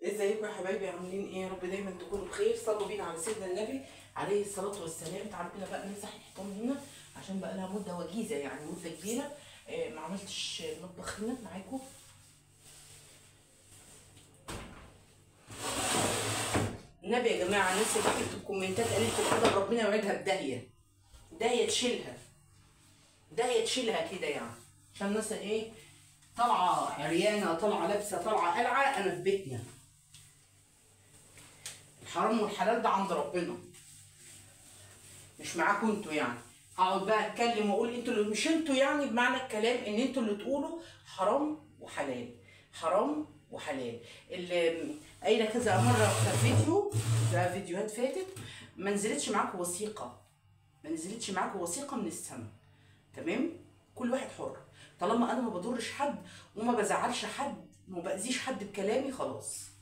ازيكم يا حبايبي، عاملين ايه؟ يا رب دايما تكونوا بخير. صلوا بينا على سيدنا النبي عليه الصلاة والسلام. تعالوا بينا بقى نمسح الحيطان هنا عشان بقى لها مده وجيزة، يعني مده كبيرة ما عملتش المطبخ هنا معاكم. النبي يا جماعة، الناس اللي بتكتب كومنتات قالت الادب ربنا يوعدها بداهيه، داهية تشيلها، داهية تشيلها كده يعني، عشان الناس ايه طالعه عريانه، طالعه لابسه، طالعه قلعه. انا في بيتنا، الحرام والحلال ده عند ربنا، مش معاكم انتوا. يعني اقعد بقى اتكلم واقول انتوا اللي مش انتوا، يعني بمعنى الكلام ان انتوا اللي تقولوا حرام وحلال، حرام وحلال. اللي قايله كذا مرة في فيديو، في فيديوهات فاتت، ما نزلتش معاكم وثيقة، ما نزلتش معاكم وثيقة من السما، تمام؟ كل واحد حر، طالما انا ما بضرش حد وما بزعلش حد وما باذيش حد بكلامي، خلاص.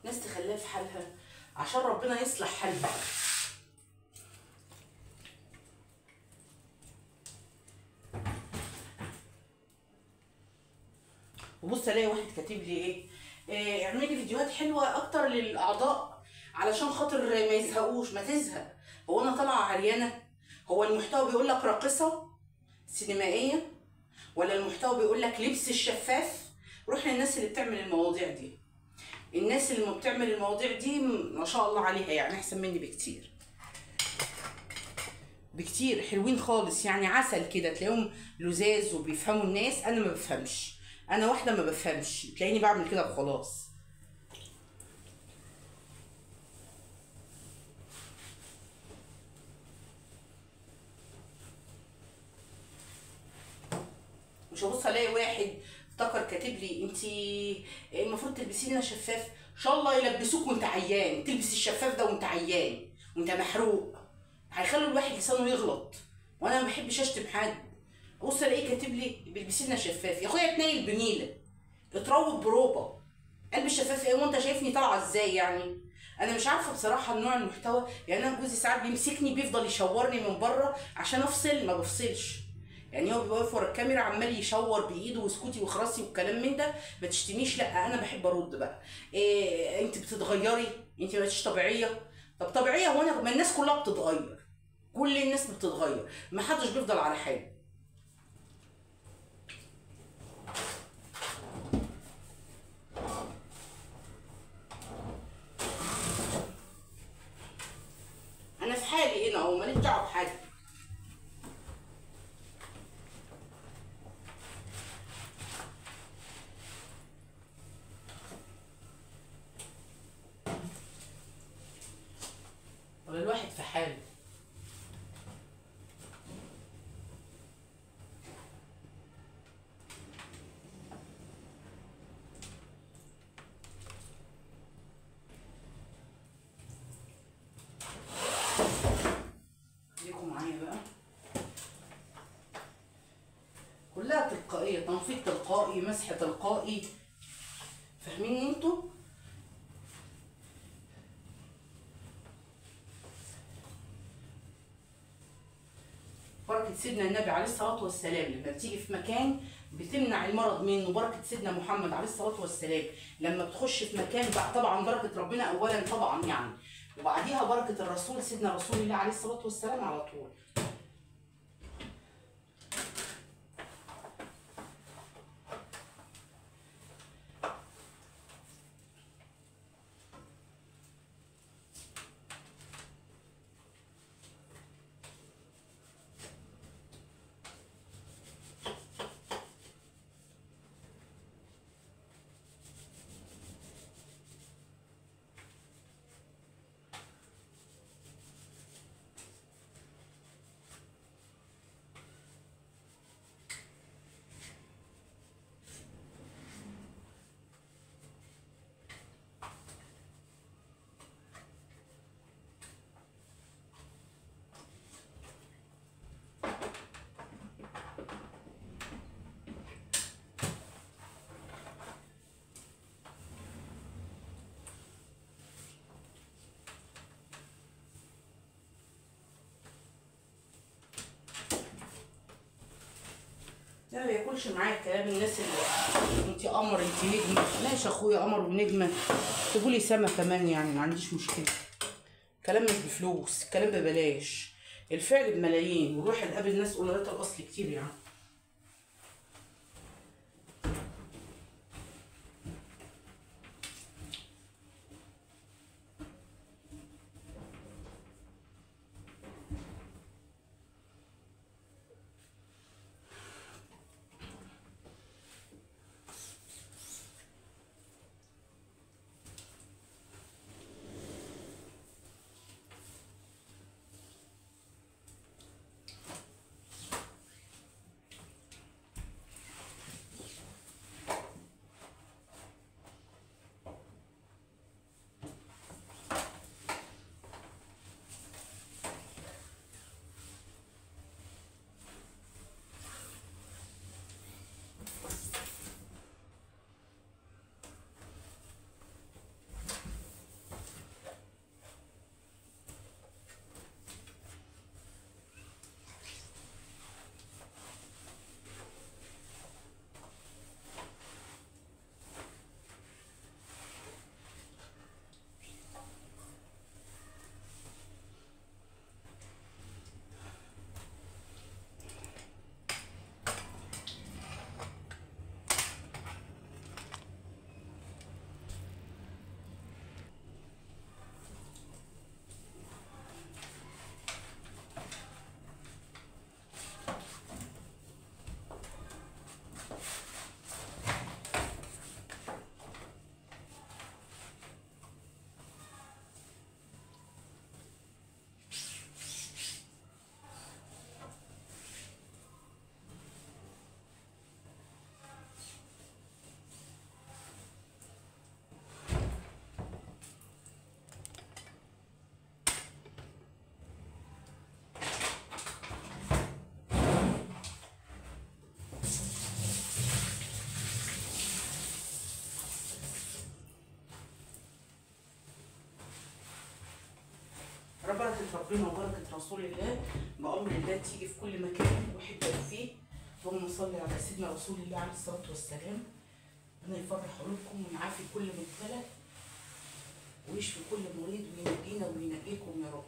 ناس تخليها في حالها عشان ربنا يصلح حالها. وبص الاقي واحد كاتب لي ايه، اعملي فيديوهات حلوة اكتر للاعضاء علشان خاطر ما يزهقوش. ما تزهق، هو انا طالعه عريانه؟ هو المحتوى بيقول لك راقصه سينمائية، ولا المحتوى بيقول لك لبس الشفاف؟ روح للناس اللي بتعمل المواضيع دي، الناس اللي ما بتعمل المواضيع دي ما شاء الله عليها، يعني احسن مني بكتير بكتير، حلوين خالص يعني، عسل كده، تلاقيهم لزاز وبيفهموا الناس. انا ما بفهمش، انا واحدة ما بفهمش، تلاقيني بعمل كده وخلاص. مش هبص الاقي واحد افتكر كاتب لي انت المفروض تلبسي لنا شفاف. ان شاء الله يلبسوك وانت عيان، تلبس الشفاف ده وانت عيان وانت محروق، هيخلوا الواحد لسانه يغلط، وانا ما بحبش اشتم حد. ابص الاقيه كاتب لي بيلبسي لنا شفاف. يا اخويا اتنيل بنيله، اتروج بروبه، قلب الشفاف ايه وانت شايفني طالعه ازاي؟ يعني انا مش عارفه بصراحة نوع المحتوى. يعني انا جوزي ساعات بيمسكني بيفضل يشورني من بره عشان افصل، ما بفصلش. يعني هو بيبقى واقف ورا الكاميرا عمال يشور بايده واسكتي وخرسي والكلام من ده، ما تشتميش. لا انا بحب ارد بقى، إيه انت بتتغيري، انت ما بقتيش طبيعية. طب طبيعية هو انا؟ ما الناس كلها بتتغير، كل الناس بتتغير، ما حدش بيفضل على حاله. انا في حالي هنا اهو، ماليش دعوه بحد. ولا الواحد في حاله. خليكم معايا بقى، كلها تلقائية، تنفيذ تلقائي، مسح تلقائي، فاهمين انتوا؟ بركة سيدنا النبي عليه الصلاة والسلام لما بتيجي في مكان بتمنع المرض منه. بركة سيدنا محمد عليه الصلاة والسلام لما بتخش في مكان بقى، طبعا بركة ربنا أولا طبعا يعني، وبعديها بركة الرسول سيدنا رسول الله عليه الصلاة والسلام على طول. ده ما بياكلش معايا كلام الناس اللي انت قمر انت نجمه. ماشي يا اخويا قمر ونجمه، اكتبوا لي سما كمان يعني، ما عنديش مشكلة. كلام مش بفلوس، الكلام ببلاش، الفعل بملايين، والواحد قابل ناس قليلات الاصل كتير يعني. بركة ربنا وبركة رسول الله بأمر الله تيجي في كل مكان الواحد يبقى فيه. اللهم صل على سيدنا رسول الله عليه الصلاة والسلام. ربنا يفرح قلوبكم ويعافي كل مبتلى ويشفي كل مريض وينجينا وينجيكم يا رب.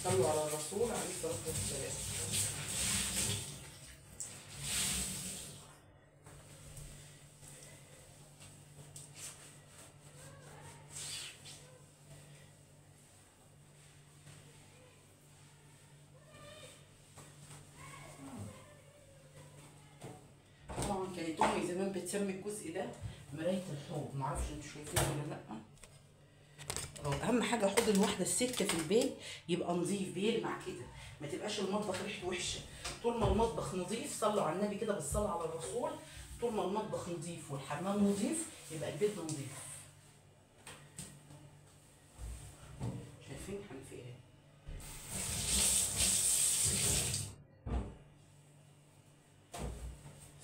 صلوا على الرسول عليه الصلاة والسلام. كانت امي زمان بتسمي الجزء ده مراية الحوض، معرفش انتوا شايفينه ولا لا. اهم حاجة حوض الواحدة الست في البيت يبقى نظيف بيلمع كده، ما تبقاش المطبخ ريحته وحشة. طول ما المطبخ نظيف، صلوا على النبي كده بالصلاة على الرسول، طول ما المطبخ نظيف والحمام نظيف يبقى البيت نظيف. شايفين حنفية؟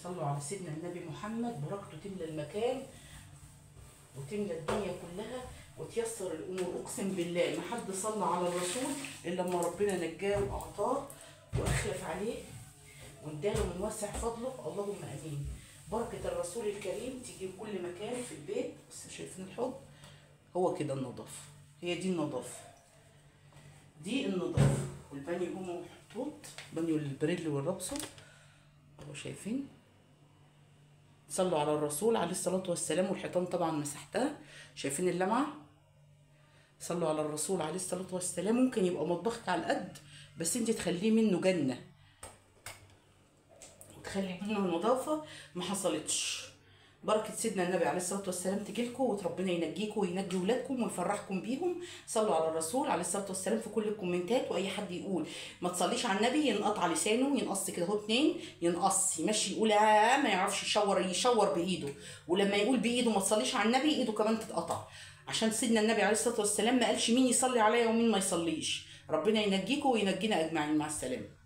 صلوا على سيدنا النبي محمد، بركته تملى المكان وتملى الدنيا كلها وتيسر الامور. اقسم بالله ما حد صلى على الرسول الا لما ربنا نجاه واعطاه واخلف عليه واداله من واسع فضله. اللهم امين. بركة الرسول الكريم تيجي في كل مكان في البيت. بس شايفين الحوض؟ هو كده النظافة، هي دي النظافة، دي النظافة. والبانيو هو محطوط بانيو البريل والرابسو اهو، شايفين؟ صلوا على الرسول عليه الصلاة والسلام. والحيطان طبعا مسحتها، شايفين اللمعة؟ صلوا على الرسول عليه الصلاة والسلام. ممكن يبقى مطبخك على القد بس انت تخليه منه جنة وتخلي منه نظافة ما حصلتش. بركة سيدنا النبي عليه الصلاة والسلام تجيلكم وربنا ينجيكم وينجي ولادكم ويفرحكم بيهم. صلوا على الرسول عليه الصلاة والسلام في كل الكومنتات. واي حد يقول ما تصليش على النبي ينقطع لسانه، ينقص كده اهو اتنين، ينقص يمشي يقول ما يعرفش يشور، يشور بايده، ولما يقول بايده ما تصليش على النبي ايده كمان تتقطع. عشان سيدنا النبي عليه الصلاة والسلام ما قالش مين يصلي عليا ومين ما يصليش. ربنا ينجيكم وينجينا اجمعين. مع السلامة.